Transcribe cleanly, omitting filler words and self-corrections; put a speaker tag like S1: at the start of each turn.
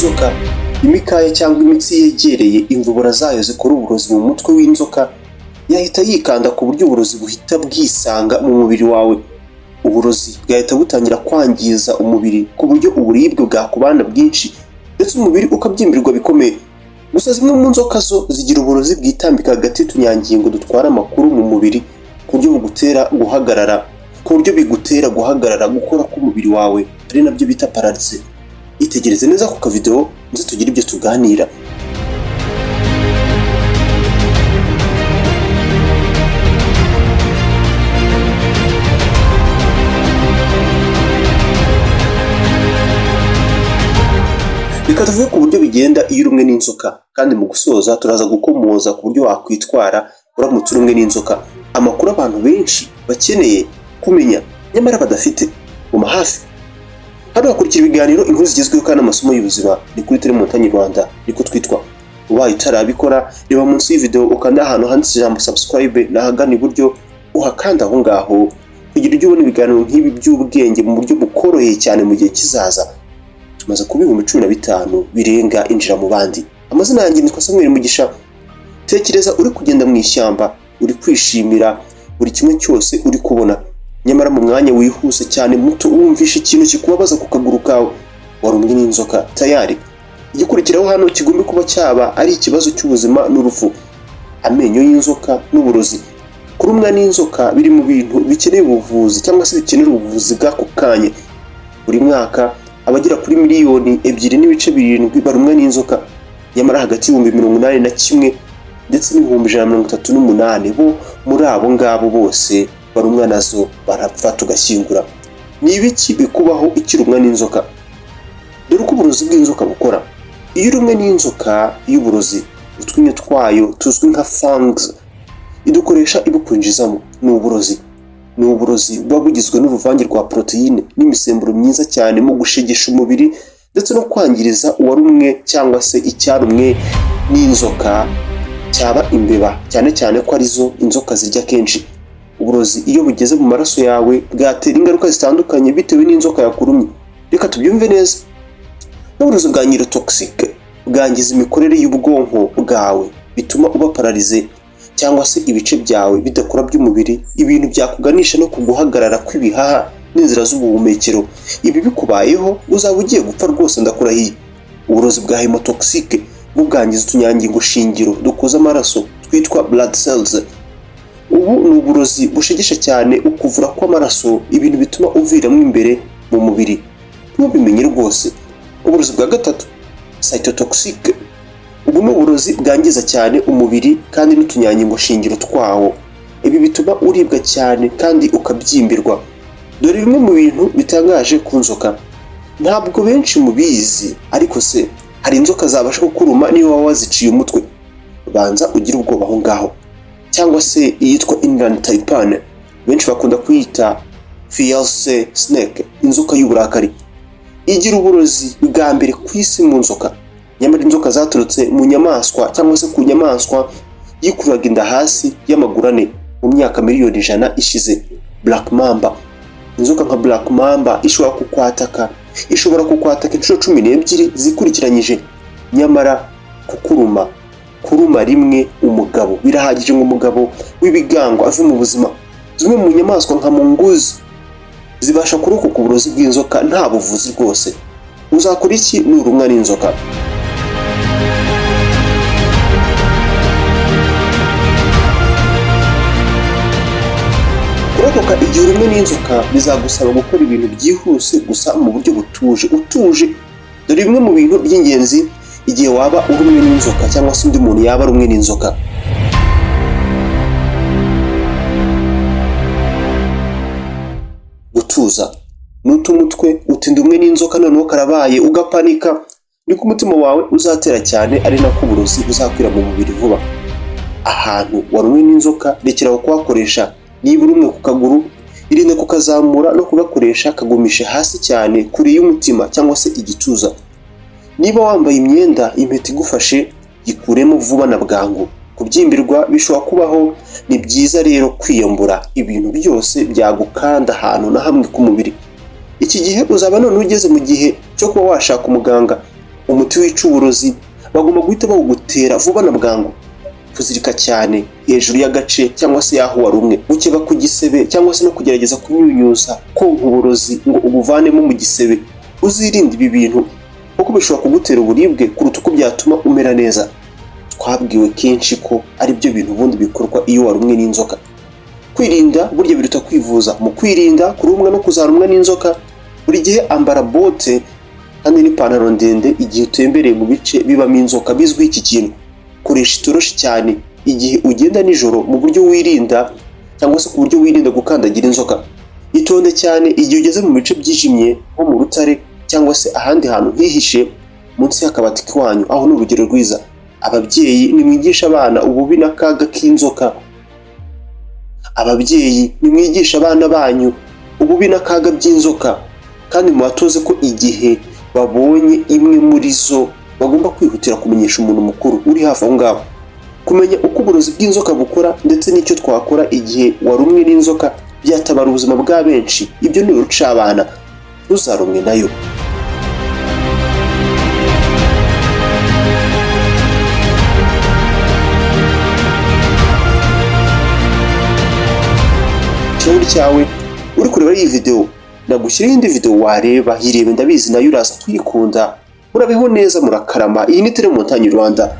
S1: n'inzoka, imikaya cyangwa imitsi yegereye imvubura zayo zikora uburozi mu mutwe w'inzoka yahita yikanda ku buryo uburozi buhita bwisanga mu mubiri wawe. Uburozi bwahita butangira kwangiza umubiri ku buryo uburibwe bwakubana bwinshi, ndetse umubiri ukabyimbirwa bikomeye. Gusa zimwe mu nzoka zo zigira uburozi bwitambika hagati y'utunyangingo dutwara amakuru mu mubiri, ku buryo bugutera guhagarara, ku buryo bigutera guhagarara gukora k'umubiri wawe, ari nabyo bita paralysie. Itegereze neza ku kavidewo ndetse tugire ibyo tuganira. Reka tuvuge ku buryo bigenda iyo urumwe n'inzoka, kandi mu gusoza turaza gukomoza ku buryo wakwitwara uramutse urumwe n'inzoka. Amakuru abantu benshi bakeneye kumenya nyamara badafite. Guma hafi hano hakurikira ibiganiro, inkuru zigezweho kandi amasomo y'ubuzima. Ni kuri Tele Montagne Rwanda, niko twitwa. Ubaye utarabikora, reba munsi y'ivideo ukanda ahantu handitse ijambo "subscribe" n'ahagana iburyo uhakanda aho ngaho, kugira ujye ubona ibiganiro nk'ibi by'ubwenge mu buryo bukoroheye cyane mu gihe kizaza. Tumaze kuba 15,000 birenga. Injira mu bandi. Amazina yanjye nitwa Samuel Mugisha. Tekereza uri kugenda mu ishyamba, uri kwishimira buri kimwe cyose uri kubona, nyamara mu mwanya wihuse cyane muto wumvisha ikintu kikubabaza ku kaguru kawe. Warumwe n'inzoka tayari. Igikurikiraho hano kigomba kuba cyaba ari ikibazo cy'ubuzima n'urupfu. Amenyo y'inzoka n'uburozi. Kurumwa n'inzoka biri mu bintu bikeneye ubuvuzi cyangwa se bikenera ubuvuzi bw'ako kanya. Buri mwaka abagera kuri miliyoni 2.7 barumwa n'inzoka, nyamara hagati y' 81,000 ndetse n'138,000 bo muri abo ngabo bose barumwa nazo barapfa tugashyingura. Ni ibiki bikubaho ikirumwa n'inzoka? Dore uko uburozi bw'inzoka bukora. Iyo urumwe n'inzoka y'uburozi, utwinyo twayo tuzwi nka fangs idukoresha ibukwinjizamo. Ni uburozi buba bugizwe n'uruvange rwa poroteyine n'imisemburo myiza cyane mu gushegesha umubiri ndetse no kwangiriza uwarumwe cyangwa se icyarumwe n'inzoka, cyaba imbeba cyane cyane ko arizo inzoka zirya kenshi. Uburozi iyo bugeze mu maraso yawe bwatera ingaruka zitandukanye bitewe n'inzoka yakurumye. Reka tubyumve neza. N'uburozi bwa neurotoxic bwangiza imikorere y'ubwonko bwawe, bituma uba paralysé cyangwa se ibice byawe bidakora by'umubiri, ibintu byakuganisha no ku guhagarara kw'ibihaha n'inzira z'ubuhumekero. Ibi bikubayeho uzaba ugiye gupfa rwose, ndakurahiye. Uburozi bwa hemotoxic bwo bwangiza utunyangingo shingiro dukoze amaraso twitwa blood cells. Ubu ni uburozi bushegesha cyane ukuvura kw'amaraso, ibintu bituma uviramo imbere mu mubiri ntubimenye rwose. Uburozi bwa gatatu, cytotoxic. Ubu ni uburozi bwangiza cyane umubiri kandi n'utunyangingo shingiro twawo. Ibi bituma uribwa cyane kandi ukabyimbirwa. Dore bimwe mu bintu bitangaje ku nzoka, ntabwo benshi mubizi, ariko se hari inzoka zabasha kukuruma niyo waba waziciye umutwe? Banza ugire ubwoba aho ngaho. Cyangwa se iyitwa inland taipan, benshi bakunda kuyita fierce snake, inzoka y'uburakari, igira uburozi bwa mbere ku isi mu nzoka. Nyamara inzoka zaturutse mu nyamaswa cyangwa se ku nyamaswa yikururaga inda hasi y'amaguru ane mu myaka miliyoni 100 ishize, black mamba. Inzoka nka black mamba ishobora kukwataka inshuro 12 zikurikiranyije, nyamara kukuruma, kuruma rimwe umugabo birahagije ngo umugabo w'ibigango ave mu buzima. Zimwe mu nyamaswa nka mongoose zibasha kurokoka uburozi bw'inzoka nta buvuzi rwose. Uzakora iki nurumwa n'inzoka? Kurokoka igihe urumwe n'inzoka bizagusaba gukora ibintu byihuse gusa mu buryo butuje, utuje. Dore bimwe mu bintu by'ingenzi igihe waba urumwe n'inzoka cyangwa se undi muntu yaba arumwe n'inzoka. Gutuza. Nuta umutwe utinda umwe n'inzoka noneho karabaye, ugapanika, niko umutima wawe uzatera cyane, ari nako uburozi buzakwira mu mubiri vuba. Ahantu warumwe n'inzoka rekeraho kuhakoresha. Niba urumwe ku kaguru, irinde kukazamura no kugakoresha, kagumishe hasi cyane kure y'umutima cyangwa se igituza. Niba wambaye imyenda, impeta igufashe, yikuremo vuba na bwangu. Kubyimbirwa bishobora kubaho. Ni byiza rero kwiyambura ibintu byose byagukanda ahantu na hamwe ku mubiri. Iki gihe uzaba none ugeze mu gihe cyo kuba washaka umuganga. Umuti wica uburozi bagomba guhita bawugutera vuba na bwangu. Kuzirika cyane hejuru y'agace cyangwa se y'aho warumwe, gukeba ku gisebe cyangwa se no kugerageza kunyunyuza konka uburozi ngo ubuvanemo mu gisebe. Uzirinde ibi bintu kuko bishobora kugutera uburibwe kuruta uko byatuma umera neza. Twabwiwe kenshi ko ari byo bintu ubundi bikorwa iyo warumwe n'inzoka. Kwirinda burya biruta kwivuza. Mu kwirinda kurumwa no kuzarumwa n'inzoka, buri gihe ambara bote kandi n'ipantaro ndende igihe utembereye mu bice bibamo inzoka bizwiho iki kintu. Koresha itoroshi cyane igihe ugenda nijoro mu buryo wirinda cyangwa se ku buryo wirinda gukandagira inzoka. Itonde cyane igihe ugeze mu bice byijimye nko mu rutare cyangwa se ahandi hantu hihishe munsi y'akabati k'iwanyu. Aho ni urugero rwiza. Ababyeyi, nimwigisha abana ububi n'akaga k'inzoka. Ababyeyi, nimwigisha abana banyu ububi n'akaga by'inzoka, kandi mubatoze ko igihe babonye imwe muri zo bagomba kwihutira kumenyesha umuntu mukuru uri hafi aho ngaho. Kumenya uko uburozi bw'inzoka bukora ndetse n'icyo twakora igihe warumwe n'inzoka byatabara ubuzima bwa benshi. Ibyo ni urucabana, ntuzarumwe nayo. Ikirahuri cyawe uri kureba iyi video, nagushyiraho indi video wareba, yirebe, ndabizi nayo uraza kuyikunda. Murabeho neza, murakarama. Iyi ni Telemontagne Rwanda.